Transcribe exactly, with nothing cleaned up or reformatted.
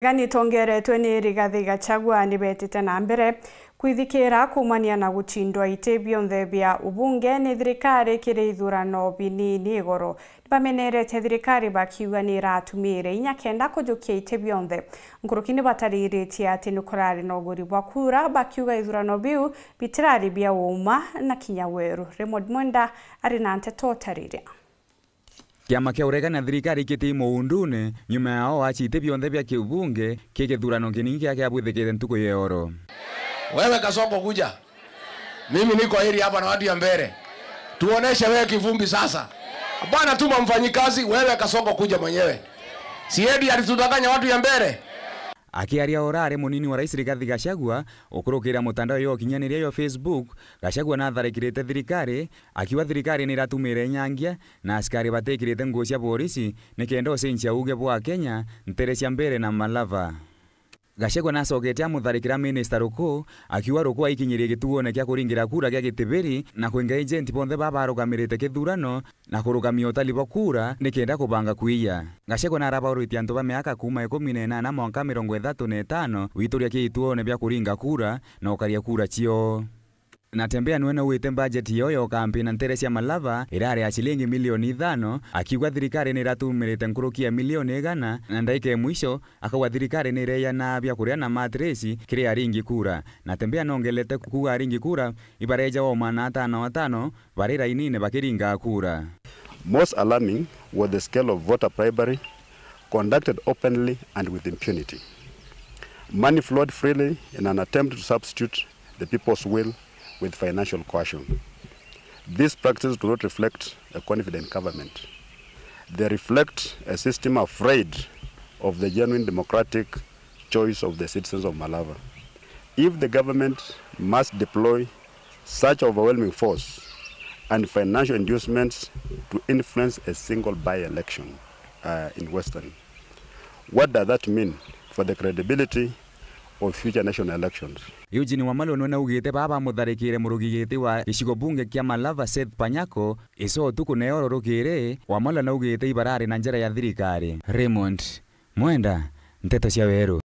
Gani tongeretwe ni Rigathi Gachagua ni betite na mbere kwithikira kuumania na gucindwa iti bionthe bia ubunge ni thirikari kiri ithurano binini igoro. Nibamenerete thirikari bakiuga ni iratumire inya kenda kujukia iti bionthe. Nkuruki ni batariritie ati ni kurari na uguri bwa kura, bakiuga ithurano biu bitirari bia uuma na kinya weru. Raymond Mwenda ari na nteto utariria. Kiama kia uregani na thirikari kiti muundune nyuma ya o aci iti bionthe bia kiubunge ki kithurano kinini kia kiabwithikite ntuku ya oro. Wewe Kasongo, kuja. Mimi niko area hapa na watu ya Mbere. Tuoneshe wewe kivumbi sasa. Bwana, tuma mfanyikazi, wewe Kasongo, kuja mwenyewe. Si edi alitudanganya watu ya Mbere? Akiaria orari munini wa rais Rigathi Gachagua, ukurukira mutandao ya ukinyaniria ya Facebook, Gachagua natharikirite thirikari, akiuga thirikari ni iratumire inyangia na asikari batikirite nguo cia borisi nikenda ucenjia uuge bwa Kenya ntere cia Mbere na Malava. Gachagua nacokete amutharikira minista Ruku, akiuga Ruku aikinyirie gituone kia kuringira kura gia Gitibiri na kwinga agenti bonthe baba barugamirite kithurano na kurugamia utari bwa kura nikenda kubanga kwiya. Gachagua narabauritie antu ba miaka kuuma ikumi na inana mwanka mirongo ithatu na itano gwituria kituone bia kuringa kura na ukaria kura cioo. Natembeya niwe naugite mbajeti yoo ya ukampina ntere cia Malava irari ya cilingi milioni ithano, akiuga thirikari ni iratumirite nkuruki ya milioni igana, na ndaika ya mwisho akauga thirikari ni ireejanaa bia kuria na matresi kiri aringi kura. Natembeya nongelete kuuga aringi kura ibareejawa o maana atano atano bari rainine bakiringa kura. Most alarming was the scale of voter bribery conducted openly and with impunity. Money flowed freely in an attempt to substitute the people's will with financial coercion. These practices do not reflect a confident government. They reflect a system afraid of the genuine democratic choice of the citizens of Malava. If the government must deploy such overwhelming force and financial inducements to influence a single by-election, uh, in Western, what does that mean for the credibility of future national elections? Eugene Wamalwa niwe naugite baa bamutharikire murugi giti wa gicigo bunge kia Malava Seth Panyako ico utuku na ioro rukiri. Wamalwa naugite ibarari na njara ya thirikari. Raymond Mwenda, Nteto cia Weru.